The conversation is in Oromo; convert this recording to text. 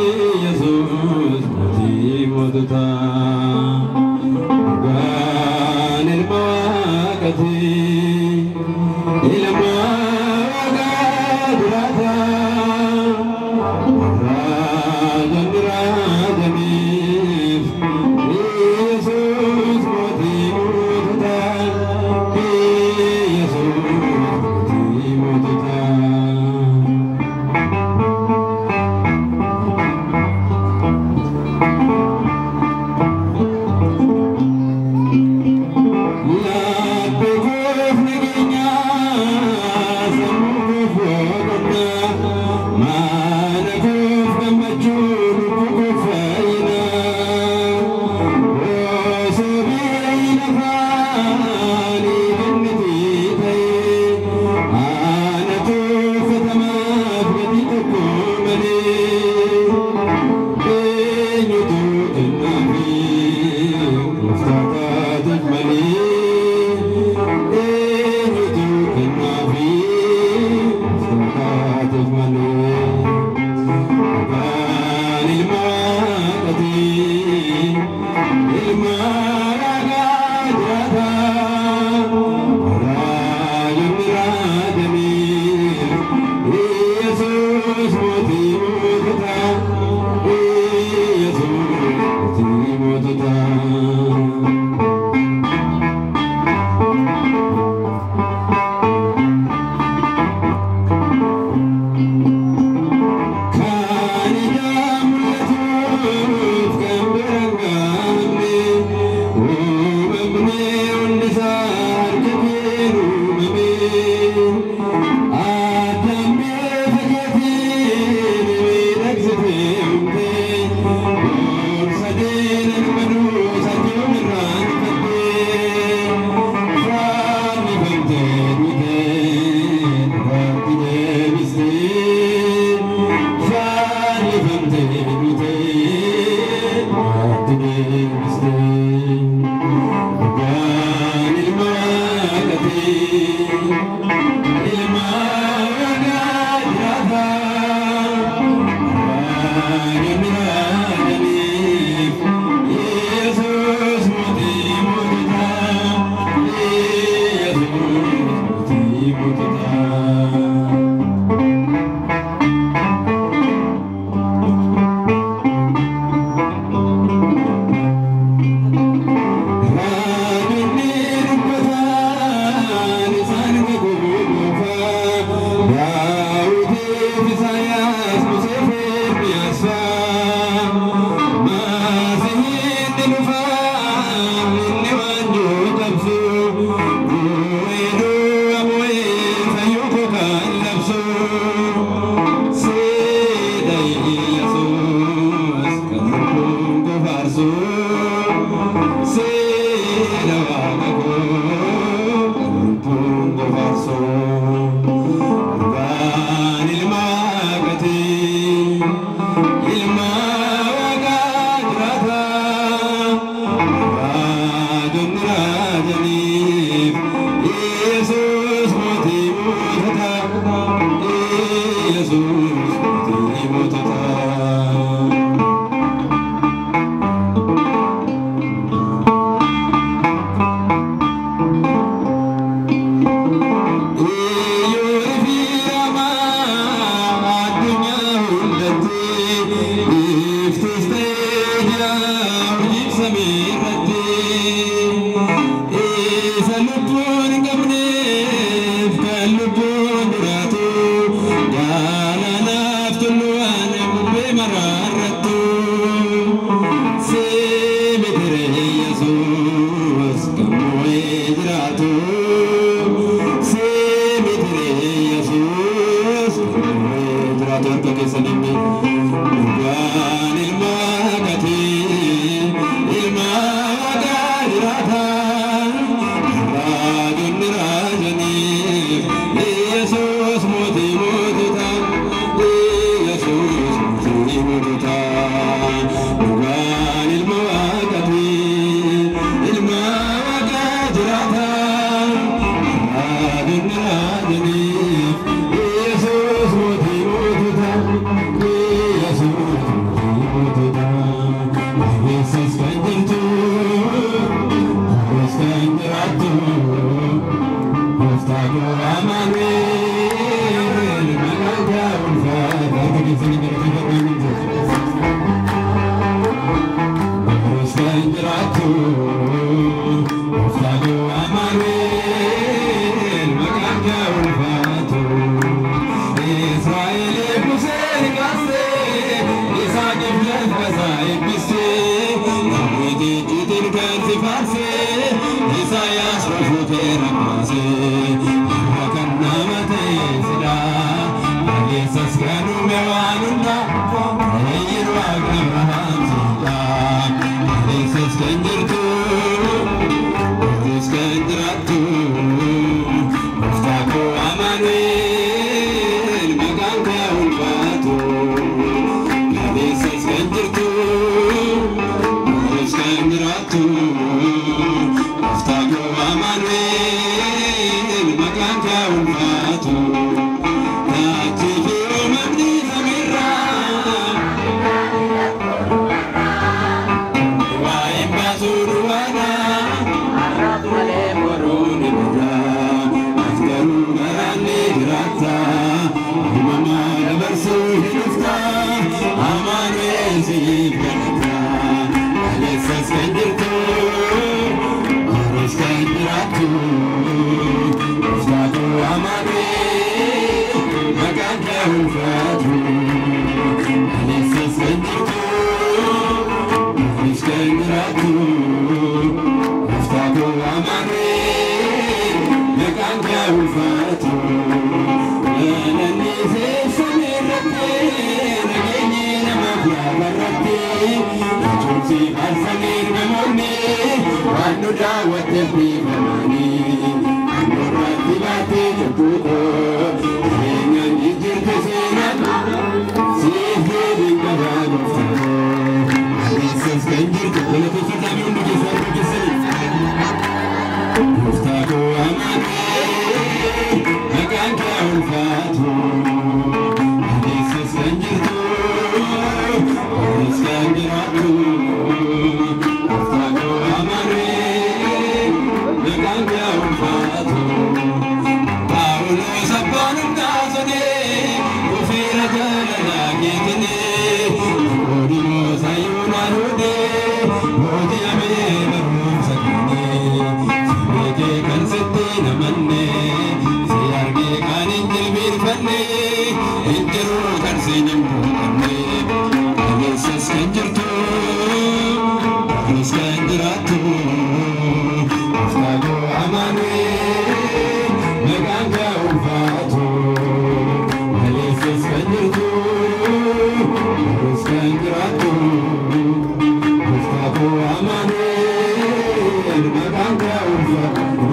Yesuus mootii moototaa. Dhugaan ilma Waaqaati. Ilma Waaqaa jiraata. Raajonni raajaniif. Yesuus mootii moototaa. Yesuus mootii moototaa. Laphee koof nageenya, sammuu koof boqonnaa, mana koof gammachuu, lubbuu koof fayyina. Osoo biyyi lafaa ni kenniti ta'ee, anatu uffatamaaf gatii tokko malee. Eenyutu kennaafi gooftaa taateef malee? Eenyutu kennaafi gooftaa taateef malee? Dhugaan ilma Waaqaati, ilma Waaqaa jiraata. Raajonni raajaniif, Yesuus mootii moototaa. Yesuus mootii moototaa. Kan ijaan mul'atuuf kan bira hin gahamne, uumamni hundi isaa harka keen uumame. Addaan bifa keetiin miidhagsitee uumte, gorsadeen baduu sachuun irraanfattee. Fannifamtee duutee duratti deebistee. Fannifamtee duutee duratti deebistee. Dhugaan ilma Waaqaati, ilma Waaqaa jiraata. Raajonni raajaniif, Yesuus mootii moototaa. Yesuus mootii moototaa. Raajonni dubbatan isaan kakuu moofaa, Daawitiif Isaayyaas, Musee fi Ermiyaas fa'aa. Masiihiin ni dhufa, inni waanjoo cabsu, du'ee du'a mo'ee fayyuu koo kan labsu. Seeda Yesuus kan lubbuun koo faarsu. Seeda Waaqa koo kan lubbuun koo faarsu. Dhugaan ilma Waaqaati, ilma Waaqaa jiraata. Raajonni raajaniif, Yesuus mootii moototaa. Yesuus mootii moototaa. Iyyoon fi Raamaa addunyaa hundatti, iftis ta'ee jira hojiif samii irratti. Isa lubbuun hin qabneef kan lubbuun jiraatu, galaanaaf tulluuwwan bubbee maraarrattu. Seemitire Yesuus kan moo'ee jiraatu. Seemitire Yesuus kan moo'ee jiraatu harka keessaniin. Dhugaan ilma Waaqaati, ilma Waaqaa jiraata. Raajonni raajaniif, Yesuus mootii moototaa. Yesuus mootii moototaa. Dhugaan ilma Waaqaati, ilma Waaqaa jiraata. Raajonni raajaniif, Yesuus mootii moototaa. keessanii galateeffadhaa hundumtu. Borus kan jiraattu, Gooftaa koo Amaanu'eel, maqaan kee ulfaatu. Israa'eliif Museen kaasee, Yisaaqiif lafa eebbisee, Daawitiitti kan si faarsee, Isaayyaas rafuu kee rakkaasee, har'a kan nama ta'e sidhaa, kaleessas kan uume waan hundaa, Eeyyeen Waaqa Abrahaam sidhaa, kaleessas kan jirtu, borus kan jiraattu, Gooftaa koo Amaanu'eel, maqaan kee ulfaatu. Kaleessas kan jirtu, borus kan jiraattu, Gooftaa koo Amaanu'eel, maqaan kee ulfaatu. Taachii fi uumamni samiirraa, waa'een baasuu duwwaadhaa. Har'aaf malee Boruun ni bada, ati garuu garaan ni jiraatta. Uumamaa dabarsuu hin dhufta, Amaanu'eel siif galata. Kaleessas kan jirtu, borus kan jiraattu, Gooftaa koo Amaanu'eel, maqaan kee ulfaatu. Kaleessas kan jirtu, borus kan jiraattu, Gooftaa koo Amaanu'eel, maqaan kee ulfaatu. Galanni samii irratti, nageenyi namaaf lafarratti, Achuumsi faarsanii namoonni, waan nu daawwatteef dhiifamanii. Nurratti baatee cubbuu koo, jireenyaan jijjiirte seenaa, siif deebiin qabaa gooftaa koo. Kaleessas kan jirtu, galateeffataa hundi keessaa harka keessanii. Gooftaa koo Amaanu'eel, maqaan kee ulfaatu. Kaleessas kan jirtu, borus kan jiraattu, Gooftaa koo Amaanu'eel, maqaan kee ulfaatu. Phaawulos abbaan humnaa sonee, kufeera jaalalaa keetinee, Niqoodimoos hayyuunaan hodhee, booji'amee barumsa kennee. Si beekee kan sitti namanne, si argee kan hin jilbiinfanne, hin jiru kan siin hin boqanne. Kaleessas kan jirtu, borus kan jiraattu, Gooftaa koo Amaanu'eel, maqaan kee ulfaatu. Kaleessas kan jirtu, borus kan jiraattu, Gooftaa koo Amaanu'eel, maqaan kee ulfaatu.